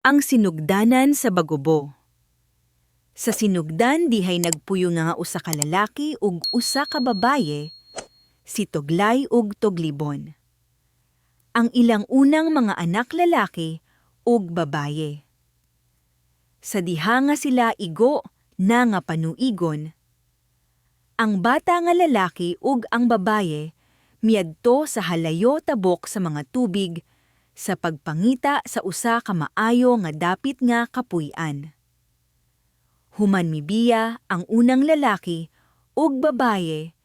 Ang sinugdanan sa Bagobo. Sa sinugdan dihay nagpuyo nga usa ka lalaki ug usa ka babaye, si Toglay ug Toglibon. Ang ilang unang mga anak lalaki ug babaye. Sa diha nga sila igo na nga panuigon, ang bata nga lalaki ug ang babaye miadto sa halayo tabok sa mga tubig sa pagpangita sa usa ka maayo nga dapit nga kapuy-an. Human mibiya ang unang lalaki ug babaye,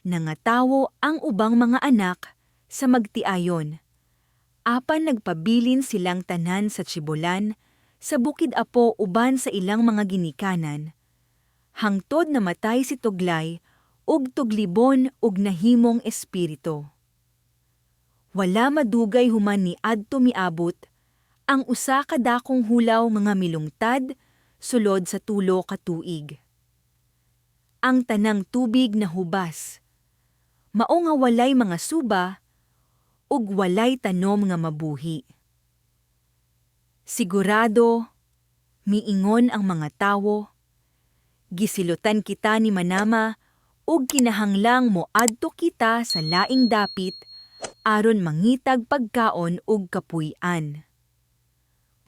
nangatawo ang ubang mga anak sa magtiayon. Apan nagpabilin silang tanan sa Tsibolan sa Bukid Apo uban sa ilang mga ginikanan. Hangtod namatay si Toglay ug Toglibon ug nahimong espiritu. Wala madugay human ni adto miabot ang usa ka dakong hulaw nga milungtad sulod sa 3 ka tuig. Ang tanang tubig nahubas. Mao nga walay mga suba ug walay tanom nga mabuhi. "Sigurado," miingon ang mga tawo, "gisilutan kita ni Manama ug kinahanglang moadto kita sa laing dapit aron mangitag pagkaon ug kapuy-an."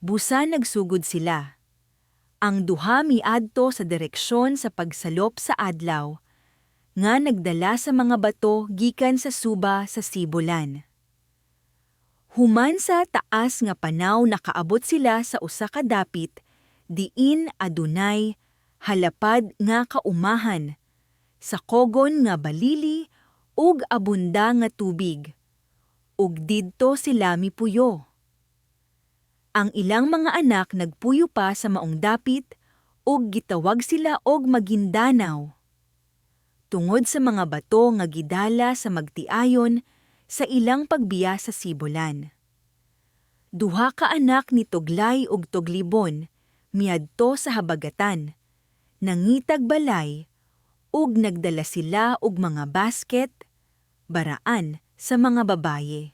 Busa nagsugod sila. Ang duha miadto sa direksyon sa pagsalop sa adlaw, nga nagdala sa mga bato gikan sa suba sa Sibulan. Human sa taas nga panaw, nakaabot sila sa usa ka dapit diin adunay halapad nga kaumahan sa kogon nga balili ug abunda nga tubig, ug didto sila mipuyo. Ang ilang mga anak nagpuyo pa sa maong dapit ug gitawag sila og Maguindanao tungod sa mga bato nga gidala sa magtiayon sa ilang pagbiya sa Sibulan. Duha ka anak ni Toglay ug Toglibon miadto sa habagatan, nangitag balay, ug nagdala sila og mga basket, baraan sa mga babaye.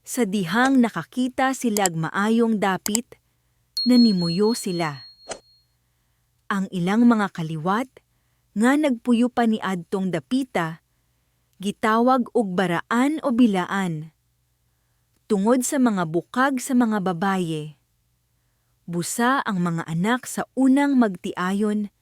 Sa dihang nakakita silag maayong dapit, nanimuyo sila. Ang ilang mga kaliwat, nga nagpuyo pa ni adtong dapita, gitawag og baraan o bilaan tungod sa mga bukag sa mga babaye. Busa ang mga anak sa unang magtiayon